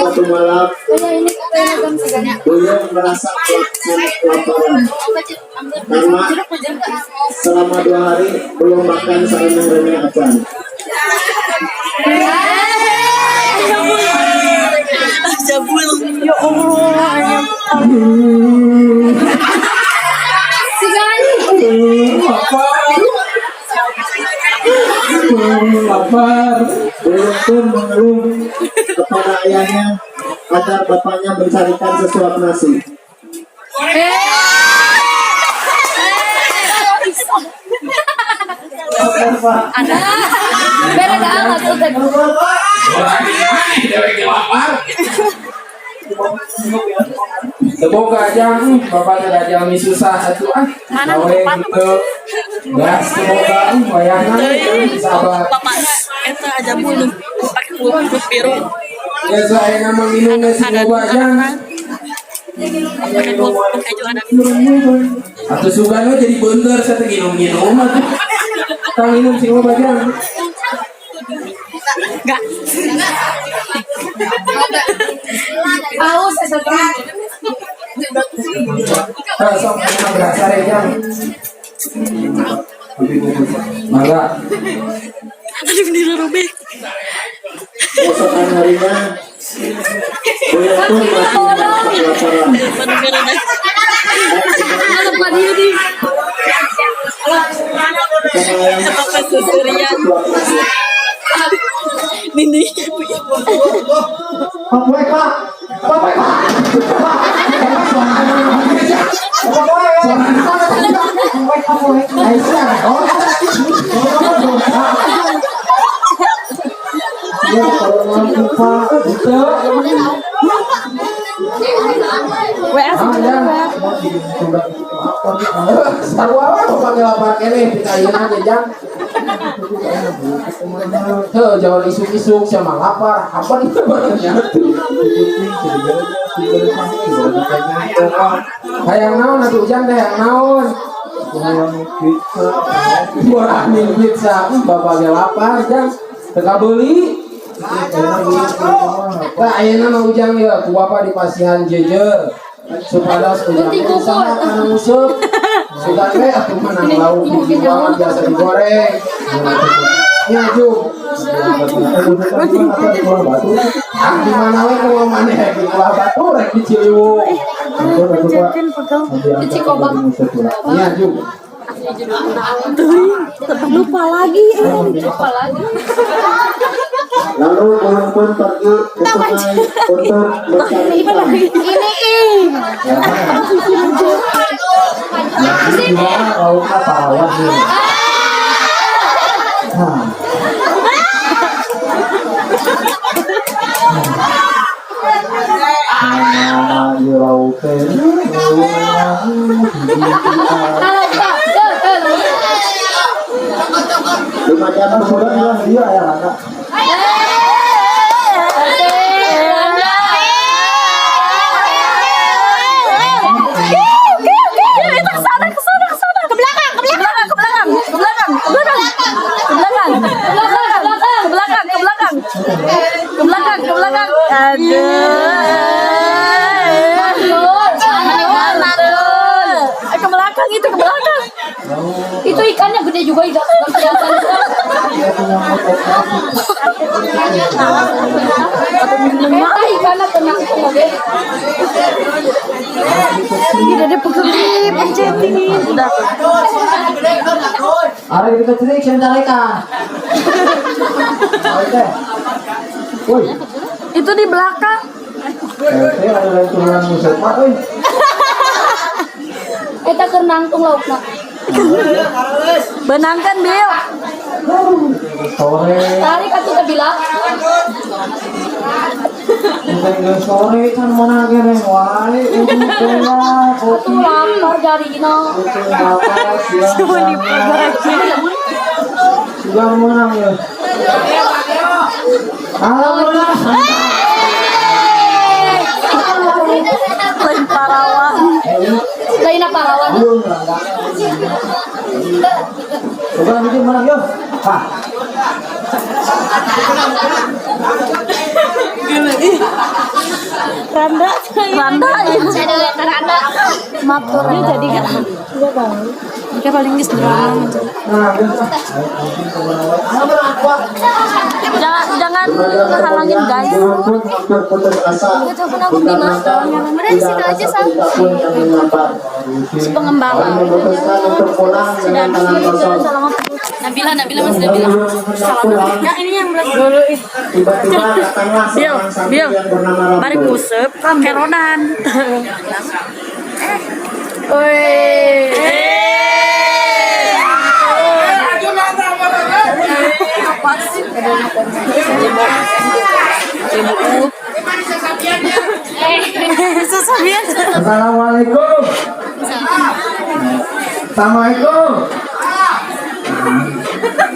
Suatu malam, Buyung merasa kelaparan karena selama 2 hari belum makan saremeh-remeh acan. Jabul. Ya Allah. Lapar. Lapar. Buyung pun mengeluh kepada ayahnya agar bapaknya mencarikan sesuap nasi. Ada. Beda dah maksudnya. Dewek ge lapar. Teu boga, Jang, bapak teh da jalmi susah atuh ah. Mana Gawe bapak? Henteu. Gas teu boga, wayahna sabar. Bapak eta aja bulu pakai kuluk biru. Geus lah, ayeuna mah minum geus Ada loba, Jang. Pakai kuluk hijau ada. Atuh sugan we jadi bener saya teh nginum-nginum atuh. Tang minum sing loba, Jang. Enggak. Aus asa teh. Tah sok ayeuna berasa re, Jang. Mangga. Aduh, bendera robek. Keesokan harinya, Buyung pun masih merasa kelaparan. Bendera robek. Malam dia di. Sama ayahnya Apa susurian? sesuap nasi. Nini. Pak Boy, Pak. Pak Boy, Pak. Pak. Pak Boy. Pak Boy, Pak Boy. Oh. Ya, kalau mampu, Pak. Henteu. WA. Ah, Jang. Sarua we bapak ge lapar keneh pika ayeuna ge, Jang. Heuh, jangan isuk-isuk sama lapar, kapan itu barangnya? Hayang naon atuh Ujang teh, hayang naon? Boranin pizza, bapak ge lapar, Jang. Teu kabeuli. Tah ayeuna mah Ujang ya ku bapak dipasihan jejer. Supados Ujang Penting teh usaha kumpul. kana nguseup. Sugan we atuh menang lauk hiji banget biasa digoreng. Nya Jung. Ah, di mana we kumaha maneh rek di Kuala Batu rek di Ciliwung. Di Cikobang. Nya Jung. Lupa lagi. Lupa lagi. Lalu Buyung pun pergi ke sungai untuk mencari ikan. Ini ih. Sini. Lauknya parawat nih. Nah. Nah, ieu lauk teh. Kalau Pak, tuh, tuh. 5 jam kemudian dia ya anak. Itu kesana, kesana, kesana. Ke belakang, ke belakang, ke belakang, ke belakang, ke belakang, ke belakang, ke belakang, ke belakang, ke belakang, ke belakang, ke belakang. Aduh. Mantul. Ke belakang itu, ke belakang. Itu ikannya gede juga, ikan. Kelihatan. Eta ikannya kena oke. Tidak ada pegang pencetin. Udah. Ada kita cerik sentaleka. Oke. Woi, Itu di belakang. saya ada lain turunan musik Pak, woi. Eta keur nangtung laukna. Benangkan, Bill. Sore, Tarik atuh teh bilang. bukan sore kan mana kene wae udah teh kopi. Tuh lapar jarina. Kucing bapak siang sudah menang ya. Alhamdulillah. Lain parawan. Lain apa lawan? Belum lah. Coba bikin menang yuk. Pak. Ih. Randa. Randa ya. Randa. Matur jadi kan. Mereka paling geus drama. Nah, biasa. Jangan jangan ngehalangin, guys. Buyung pun hampir putus asa dikarenakan tidak ada satu berita pun yang menyambar. Si pengembala. Kami memutuskan untuk pulang dengan tangan kosong. Nabila, Nabila masih Nabila. Buyung hendak pulang, Yang ini yang dulu. tiba-tiba datanglah Bil, seorang santri Bil. yang bernama Bari Rambo. nguseup keronan. Woi. Apa sih? Sesabian. Assalamualaikum. Assalamualaikum.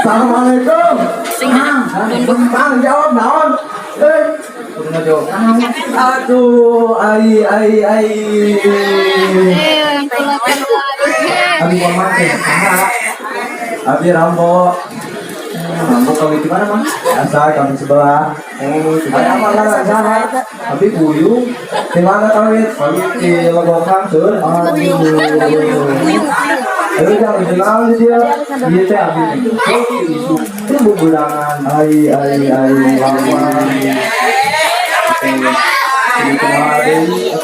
Assalamualaikum. Bang, jawab naon? Eh, jawab. Aduh, ai ai ai. Abi Muhammad teh. Abi Rambo. Rambo kami di mana, Mas? Biasa kami sebelah. Oh, ada apa lah saha? Abi Buyung. Di mana kami? Kami di Legokang, Sur. Aduh. Aduh, jangan kenal dia. Dia teh abi. Itu bubulangan. Ai ai ai lama. Ini kenal deui.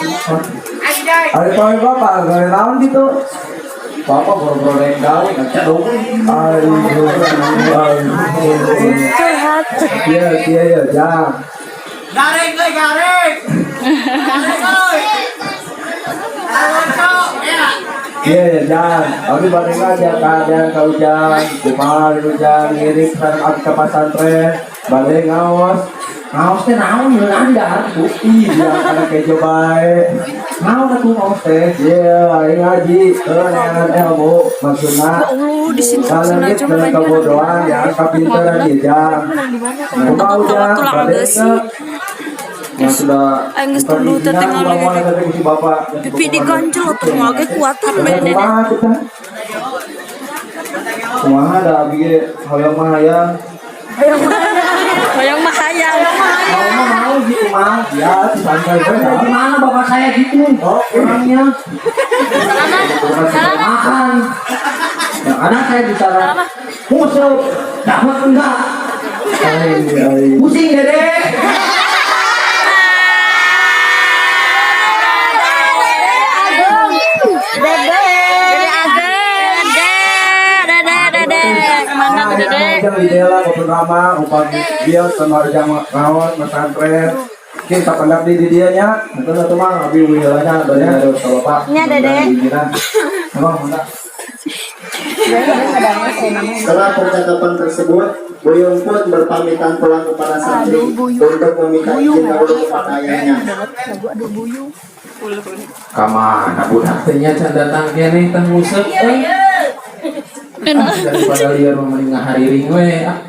Ari pawe bapak, gawe naon gitu? Bapak boro-boro rek gawe, aduh, aduh. Curhat. Iya, iya, iya, jang. Garing euy, garing. Garing euy. Ya. Iya, iya, jang. Abi bade aja keadaan ka ujang, kumaha ujang ngiring sareng abi ka pasantren, bade ngaos. Ngaos teh naon ngeunaan dahar bukti dia kana kejo bae. Naon atuh ngaos teh? Iya, aing ngaji, heuh neangan ilmu maksudna. Ya Allah, di sini Kaleungit dengan kebodohan ya, kapinteran ieu jang. Kumaha ujang Tulang bade besi. teu? Yang sudah Aing geus tulu teh tinggal si bapak. Pipi diganjel atuh mage kuatan we dede. Kumaha kita? Kumaha da abi ge hoyong mah hayang. Hoyong mah hayang. Mau mah mau gitu mah. Ya, santai we. Gimana bapak saya gitu? Oh, orangnya. Bukan saya makan. Yang ada saya bicara musuh, dapat enggak? Ai, ai. Pusing dede. Dede. Dede Ageng. Dede, dede, dede. Kemana tuh dede? Ujang di dela maupun Rama, upami dia sama ujang ngaon pesantren. Kita pendak di dia nya, itu satu mah abi wilanya dari dari ke bapak. Nya, Dede. Emang mana? Setelah percakapan tersebut, Buyung pun berpamitan pulang kepada santri untuk meminta izin dahulu kepada ayahnya. Kamana budak? Teh can datang keneh tah nguseup euy. Ah, daripada liar mah mending ngahariring we ah.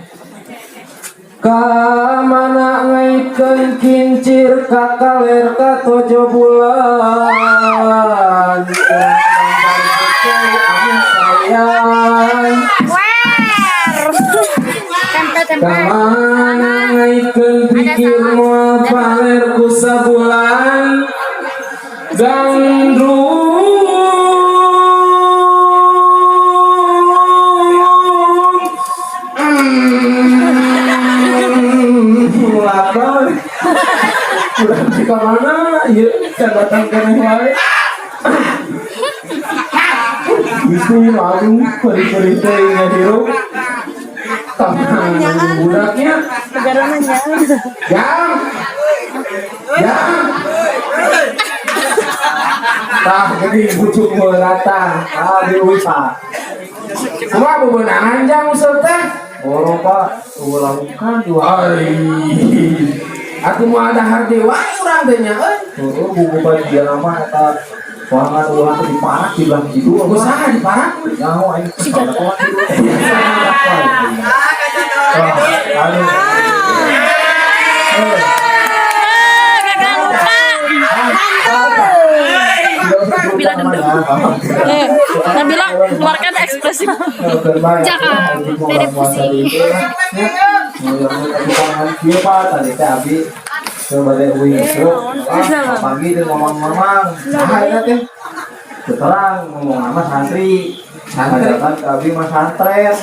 Ka mana ngaitkeun kincir ka kaler ka tojo bulan. Sayang. Kamana ngaitkeun pikir moal paler ku sabulan. Gandrung lapar. Udah di mana? Iya, can datang keneh wae. Itu lalu peri-peri teh ngahirup. Tangan budaknya. Jam. Jam. Tah geuning bucuk meurata. Ah diusa. Kumaha bebenangan jang useup teh? Boro Pak, ulang kan dua. Ai. Atuh moal dahar deui wae urang teh nya euy. Heeh, buku bagian mah eta soangan ulah teh diparak di belah kidul. Ku saha diparak? Nyaho aing. Si jaga. Aduh. Gagal lupa. Nabila dendam. Eh, Nabila keluarkan ekspresi. Jangan. Dede pusing. Iya Pak, tadi teh abi Coba deh uing nguseup. Ah, pagi teh ngomong-ngomong. Saha eta teh? Terang ngomong sama santri. Santri? Ngajakan ke abi masantren.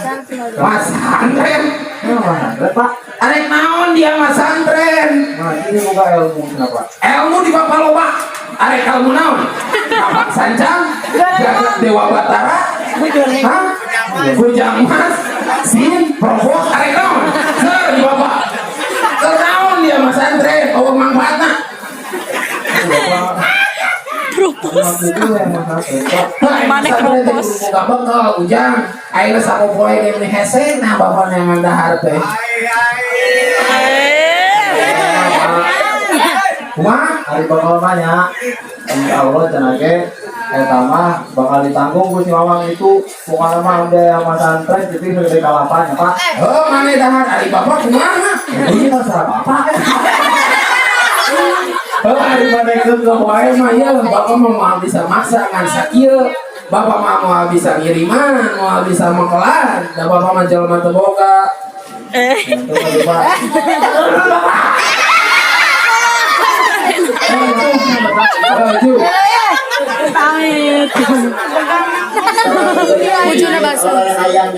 Masantren? Ya, masantren, Pak. Arek naon dia masantren? Nah, ini buka ilmu kenapa? Ilmu di bapak loba. Arek ilmu naon? Kapak sancang, jagat dewa batara, hah? Bujang mas, sin, propos, arek naon? Ser di bapak. Ser naon dia masantren? Oh manfaatna. Propos. Itu yang masantren, Pak. Mana keropos? Buka bekal ujang. Ayeuna sapopoe ge meni hese nah bapak neangan dahar teh. Kumaha? Hari bakal nanya, Insya Allah cenah ge eta mah bakal ditanggung ku si Mamang itu bukan mah udah yang masantren jadi segede kalapanya Pak. Oh, mana dahar ari bapak kumaha? Ini masalah bapak. Oh, ari bade keukeuh wae mah ieu bapak mah moal bisa maksa ngan sakieu. Bapak mah moal bisa ngiriman, moal bisa mengkelan. Da bapak mah jelema teu boga. Itu aduh, Pak. Oh, itu. Pamit. Ujungnya basah. Oleh ayahnya.